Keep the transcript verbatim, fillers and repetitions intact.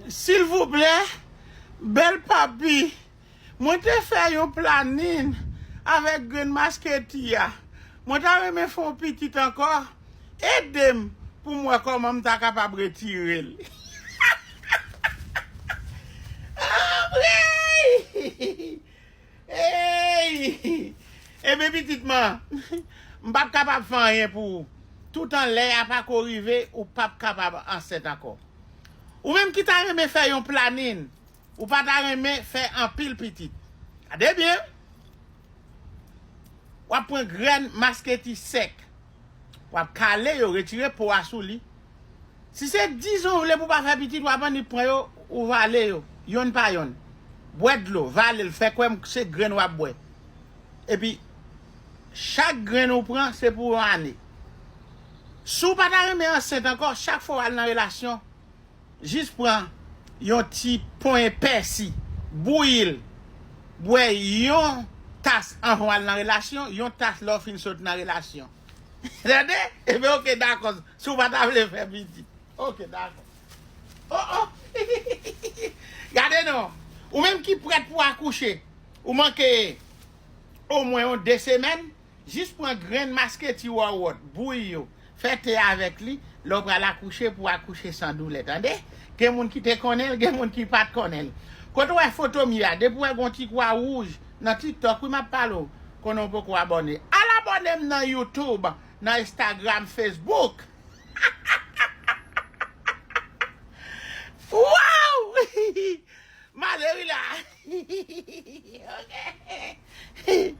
Silvouplè, bèl papi, mwen te fè yon planin avèk grenn masketi a. Mwen ta renmen fè yon pitit ankò. Ede m pou m wè kòman m ta kapab retire l. Anmwey! Ey! Ebyen, pitit mwen, m p ap kapab fè anyen pou ou. Toutan lè a pa ko rive, ou p ap kapab ansent ankò. Ou menm ki ta renmen fè yon planin, ou pa ta renmen fè anpil pitit. Gade byen, w ap pran grenn masketi sèk, w ap kale yo, retire po a sou li. Si se dizon ou vle pou w pa fè pitit, w ap annik pran yo, ou vale yo, yonn pa yonn. Bwè dlo, vale l, fè kwè m se grenn w ap bwè. Epi, chak grenn ou pran, se pou yon ane. Si w pa ta renmen ansent ankò, chak fwa w al nan relasyon, jis pran yon ti ponyen pèsi, bouyi l, bwè yon tas anvan w al nan relasyon, yon tas lè w fin sot nan relasyon. Tande? Ebyen, oke, dakò. Si w pa ta vle fè pitit. Oke, dakò. Oh, oh. Gade non. Ou menm ki prèt pou akouche, ou manke omwen yon de semèn, jis pran grenn masketi wòwòt, bouyi yo, fè te avèk li, lè w pral akouche pou w akouche san doulè, tande? Gen moun ki te konnen l, gen moun ki pa t konnen l. Kote w wè foto m ye a, depi w wè gon ti kwa wouj nan TikTok, wi, m ap pale w, konnen w poko abòne. Al abòne m nan YouTube, nan Instagram, Facebook. Wow! M ale wi la. Ok.